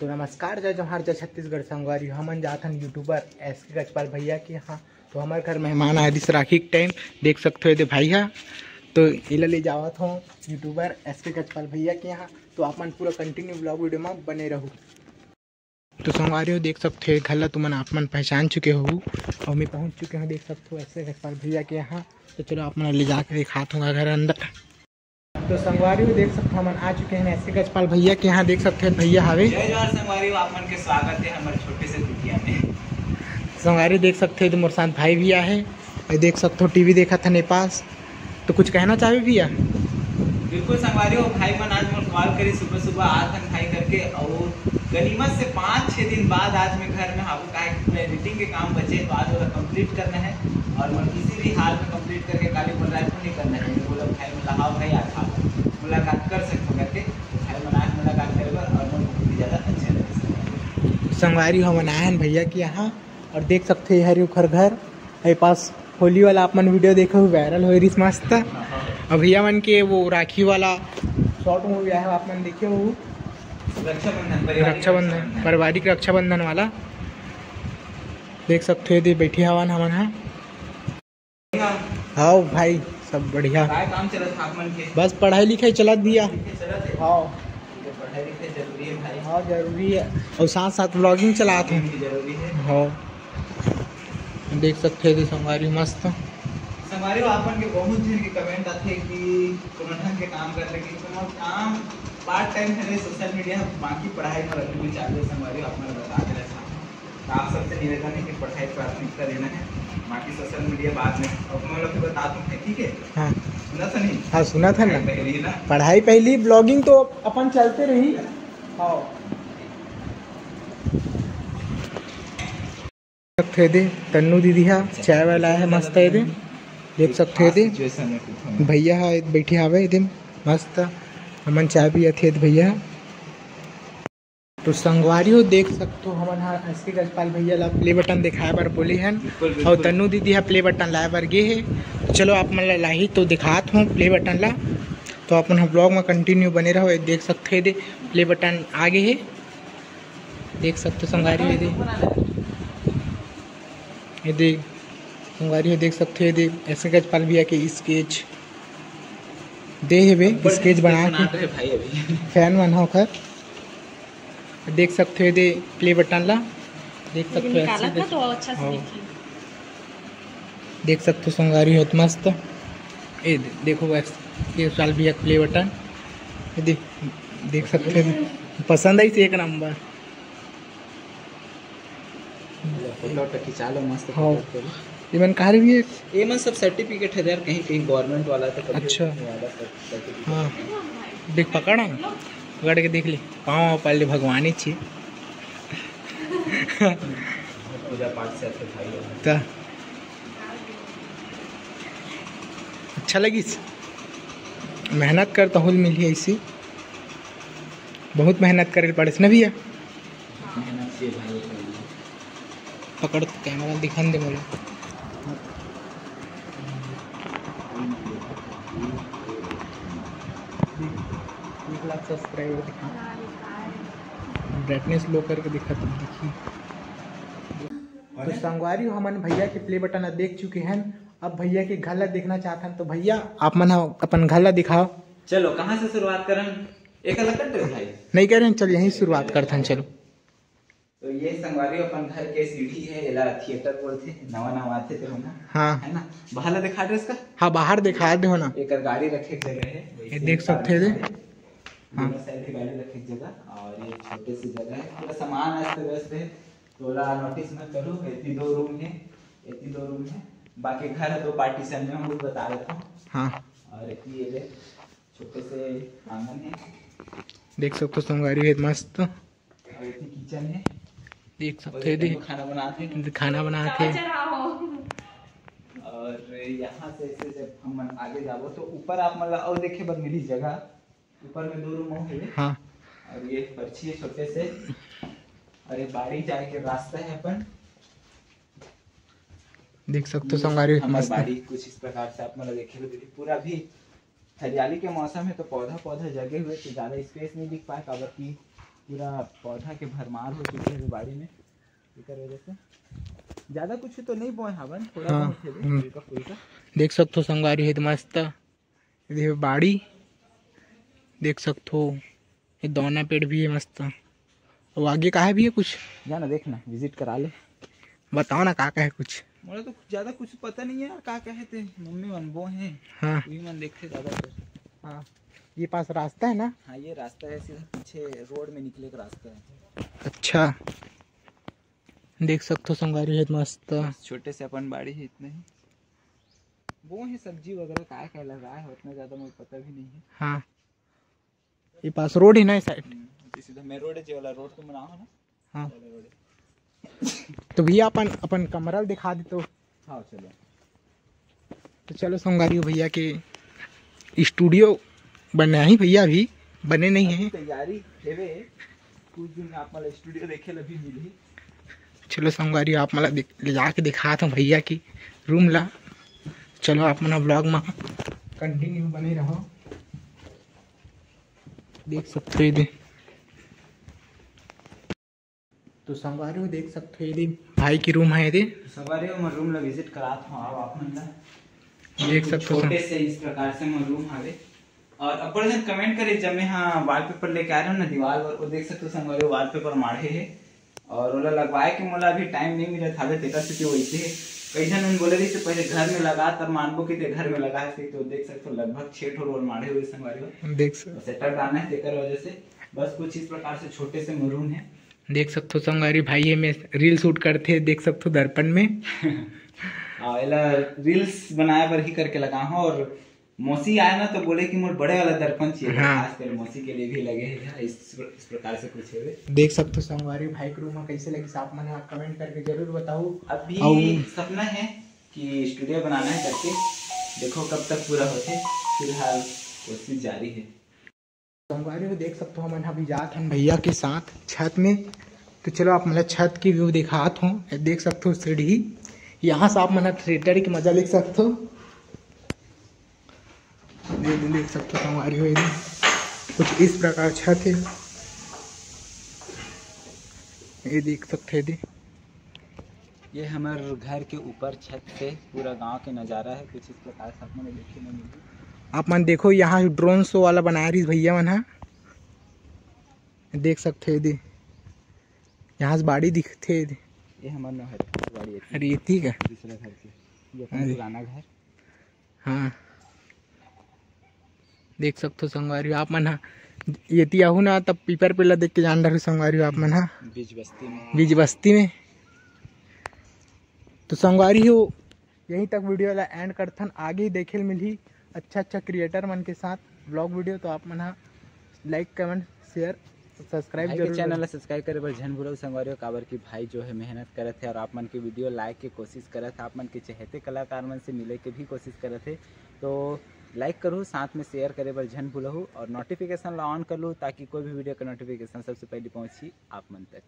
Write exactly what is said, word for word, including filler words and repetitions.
तो नमस्कार, जय जोहार, जय छत्तीसगढ़। संगवारी, हमन जात हन YouTuber एस के गजपाल भैया के यहाँ। तो हमर घर मेहमान आए रिहिस राखी के टाइम, देख सकथो एदे भाई हा। तो एला ले जावत हो YouTuber एस के गजपाल भैया के यहाँ। तो आप मन पूरा continue vlog video में बने रहू। तो संगवारी हो, देख सकथो ये घर ला तुमन आप मन पहचान चुके हो, और मैं पहुँच चुके हूँ, देख सकथो एस के गजपाल भैया के यहाँ। तो चलो आप मन ले जाके दिखात हूँ घर अंदर। तो संगवारी हो, देख सकथो हमन आ चुके हैं एस के गजपाल भैया के यहाँ। देख सकथो भैया हावे। जय जोहार संगवारी हो, आप मन के स्वागत है हमर छोटे से कुटिया में। संगवारी देख सकथो तो मोर साथ भाई भी आहे, ये देख सकथो टीवी देखत हन ए पास। तो कुछ कहना चाहबे भैया? बिल्कुल संगवारी हो, भाई मन आज मोर कॉल करी सुबह सुबह, आत हन भाई करके, और गनीमत से पाँच छः दिन बाद आज मैं घर में हावू, काहे कि पूरा एडिटिंग के काम बचे, तो आज ओला कंप्लीट करना है, और मैं किसी भी हाल में कंप्लीट करके काली मोला रायपुर नहीं करना है। मैं बोला भाई, मैं लहाव भाई, आज आप मुलाकात कर सकते हो करके, तो भाई मन आज मुलाकात करे बर, और मैं बहुत ही ज़्यादा अच्छा लगे। संगवारी हो, हमन आए हन भैया के यहाँ, और देख सकथे हरे ओखर घर। ए पास होली वाला आप मन वीडियो देखे हो, वायरल होए रिहिस मस्त। अब भैया मन के वो राखी वाला शॉर्ट मूवी आए हो, आप मन देखे हो, रक्षाबंधन, पारिवारिक रक्षाबंधन, रक्षाबंधन। पारिवारिक रक्षाबंधन वाला। देख सकथे एदे बैठे हवन हमन हा। हाँ भाई, सब बढ़िया। काय काम चलत हे आप मन के? बस पढ़ाई लिखाई चलत भैया। लिखे चलत हे? हाँ। ठीक है, पढ़ाई लिखाई जरूरी है भाई। हाँ, जरूरी है। और साथ साथ vlogging चलात हूँ। Vlogging भी जरूरी है। हाँ। देख सकथे एदे संगवारी मस्त। संगवारी हो, आप मन के बहुत झन के comment आथे कि कोनो ढंग के काम कर, लेकिन कोनो काम part time हरे, सोशल मीडिया, बाकी पढ़ाई में लगे हुए चालू है। संगवारी हो, आप मन बता देना चाहते हैं। तो आप सबसे निवेदन है कि पढ़ाई प्राथमिकता देना है, बाकी सोशल मीडिया बाद में। अब मैं लोग को बता दूं, ठीक है? हाँ। सुना था नहीं? हाँ, सुना था ना। पढ़ाई पहली ना। पढ़ाई पहली, vlogging तो अपन चलते रही। हाँ। सकथे एदे तन्नू दीदी हा चाय वाला है, मस्त है एदे। देख सकथे एदे। Situation है कुछ। भैया हा बैठे हावे एदे, मस्त। हमन चाय पियत हे भैया। तो संगवारी हो, देख सकथो हमन हा एस के गजपाल भैया ला play button दिखाए बर बोले हन। बिल्कुल, बिल्कुल। और तन्नू दीदी हा play button लाए बर गे हे। तो चलो आप मन ला लाही तो दिखात हूँ play button ला। तो आप मन हा vlog में continue बने रहो। ये देख सकथे एदे play button आ गे हे। देख सकथो संगवारी हो एदे, एदे संगवारी हो देख सकथो एदे एस के गजपाल भैया के sketch दे हेबे, sketch बना के। भाई अभी। Fan मन हा ओखर। देख सकथो एदे play button ला, देख सकथो निकाला था तो अच्छा से हाँ। देखिए। देख सकथो संगवारी हो मस्त। ए दे-, देखो बस, ये साल भी एक play button। ये दे-, देख सकथो, पसंद आई एक नंबर। फोटो वोटो खिंचा लो मस्त। हाँ। ये मन कहाँ रही है? ये मन सब सर्टिफिकेट है यार, कहीं कहीं गवर्नमेंट वाला तो कभी अच्छा। वाला सर्टिफिकेट। हाँ, देख पकड़ ना, पकड़ के देख ले, पाँव पाले भगवान ही छी। पूजा पाठ से अच्छे भाई हो। त अच्छा लगिस। मेहनत कर तहुल मिलही ऐसी। बहुत मेहनत करे पड़े ना भैया। मेहनत से भाई। पकड़ कैमरा दिखान दे मोला। एक लाख सब्सक्राइबर दिखा। ब्राइटनेस लो करके दिखा तब दिखी। तो संगवारी हो, हमन भैया के प्ले बटन ला देख चुके हैं। अब भैया के घर ला देखना चाहत हन। तो भैया, आप मन ह अपन घर ला दिखाओ। चलो, कहाँ से शुरुआत करन? एक अलग करते हो भाई? नहीं करें, चल यहीं शुरुआत करथन। चलो। तो ये संगवारी हो, अपन घर के सीढ़ी है, एला थिएटर बोलथे, नवा नवा आथे ते हो ना। हाँ। है ना? बाहर ला दिखा दे इसका। हाँ, बाहर दिखा दे हो ना। एकर गाड़ी रखे के जगह है, ये वैसे देख ही सकते हैं। हाँ। दोनों साइड के गाड़ी रखे के जगह, और ये छोटे सी जगह है, पूरा सामान अस्त व्यस्त है। तोला नोटिस मत करो, एती दो रूम है, एती दो रूम है, बाकी घर दो पार्टीशन में हम लोग बता देता हूँ। हाँ। और एती ये ले, छोटे से आंगन है। देख सकते हो संगवारी है मस्त। और एती किचन है। देख सकते और हो, ये दे। खाना बनाते हैं। खाना बनाते हैं। और यहाँ से ऐसे जब हम आगे जाबो तो ऊपर आप मतलब और देखे बर मिली जगह। ऊपर में दो रूम और है। हाँ। और ये पर्ची है छोटे से, और ये बाड़ी जाए के रास्ता है अपन। देख सकते हो संगवारी हमारी मस्त। बाड़ी कुछ इस प्रकार से आप मतलब देखे लो, पूरा भी हरियाली के मौसम है तो पौधा पौधा जगे हुए तो ज़्यादा स्पेस नहीं दिख पाए, काबर की पूरा पौधा के भरमार हो चुके हे बाड़ी में, एकर वजह से ज्यादा कुछ तो नहीं बोए हावन, थोड़ा हाँ, बहुत हे, हम्म। हल्का फुल्का। देख सकथो संगवारी हो, ये तो मस्त, ये बाड़ी देख सकथो, ये दौना पेड़ भी हे मस्त। अउ आगे का हे भी हे कुछ? जा ना, देख ना, visit करा ले। बताओ ना का का हे कुछ। मोला तो ज्यादा कुछ पता नहीं हे यार, का का हे ते मम्मी मन बोए हे। हाँ। उही मन देखथे ज्यादातर। हाँ, ये पास रास्ता हे ना? हाँ, ये रास्ता हे, सीधा पीछे road में निकले का रास्ता हे। अच्छा, देख सकथो संगवारी हो, मस्त। बस छोटे से अपन बाड़ी हे, इतना ही। बोए हे सब्जी वगैरह, काय काय लगाए हे, उतना ज्यादा मोला पता भी नहीं हे। हाँ, ये पास road हे ना, ये side। हम्म, ये सीधा main road हे, जे वाला road तुम बनाओ ना। हाँ। वाला road हे। तो भैया अपन, अपन कमरा ल दिखा दे तो। हाँ, चलो। तो चलो संगवारी हो, भैया के studio बना ही भैया, अभी बने नहीं अभी हे। तैयारी हेवे, कुछ दिन में आप मन ला studio देखे ला भी मिलही। चलो संगवारी हो, आप मन ला दिख-, ले जाके दिखात हूँ भैया की room ला। चलो आप मन ह vlog में continue बने रहो। देख सकथो ये दे। तो संगवारी हो, देख सकथो ये दे भाई की room हे ये दे। संगवारी हो, मैं room ला visit करात हूँ, आओ आप मन ला। देख सकथो छोटे से इस प्रकार से मोर room हवे। और अब्बड़ जन comment करे, जब मैं हाँ wallpaper लेके आ रहे हो ना दीवार पर, वो देख सकथो संगवारी हो, wallpaper माढ़े हे। और ओला लगवाए के मोला अभी time नहीं मिलत हावे, तेकर सेती वैसे हे। कई झन मन बोले रहिस पहले घर में लगा, तब मानबो कि ते घर में लगा हे, तो देख सकथो लगभग छह ठो roll माढ़े हुए संगवारी हो। देख सक- setup डालना हे, तेकर वजह से बस कुछ इस प्रकार से छोटे से मोर room हे। देख सकथो संगवारी, भाई ये में reel shoot करथे, देख सकथो दर्पण में। हाँ, एला reels बनाए बर ही करके लगा हूँ। और मौसी आए ना तो बोले कि मोर बड़े वाला दर्पण चाहिए, तो हाँ। खास कर मौसी के लिए भी लगे हे। इस, इस प्रकार से कुछ है। देख सकथो संगवारी, भाई के room में कैसे लगिस, आप मन comment करके जरूर बताओ। अभी अउ सपना है कि studio बनाना है करके, देखो कब तक पूरा होथे, फिलहाल कोशिश जारी है। संगवारी हो, देख सकथो हमन अभी जात हन भैया के साथ छत में। तो चलो आप मन ला छत की view दिखात हूँ। देख सकथो सीढ़ी, यहाँ से आप मन ह theatre के मजा ले सकथो। ये दे देख सकथो संगवारी हो, ये दे कुछ इस प्रकार छत हे। ये देख सकथो, ये दे। ये हमर घर के ऊपर छत से पूरा गांव के नजारा है, कुछ इस प्रकार से आप मन देखे नहीं मिली। आप मन देखो, यहाँ drone show वाला बनाए रहिस भैया मन ह, देख सकथो, ये दे, यहाँ से बाड़ी दिखथे, ये दे। ये हमर नहर बाड़ी है, अरे, ये ठीक है। दूसरा घर के, ये अपन अरे। पुराना घर। हाँ, देख सकथो संगवारी हो, आप मन ह एती आहू ना, तब पीपर पेड़ ला देख के जान डरहू संगवारी हो आप मन ह। बीज बस्ती में। बीज बस्ती में। तो संगवारी हो, यहीं तक video ला end करथन। आगे ही देखे ल मिलही अच्छा अच्छा creator मन के साथ vlog video। तो आप मन ह like, comment, share, subscribe भाई के जरूर channel करो। ला subscribe करे बर झन भूलव संगवारी हो, काबर कि भाई जो है मेहनत करत है और आप मन के video like के कोशिश करत है, आप मन के चहेते कलाकार मन से मिले के भी कोशिश करत है। तो like करू, साथ में share करे बर झन भूलहू और notification ला on कर लू, ताकि कोई भी video का notification सबसे पहले पहुंची आप मन तक।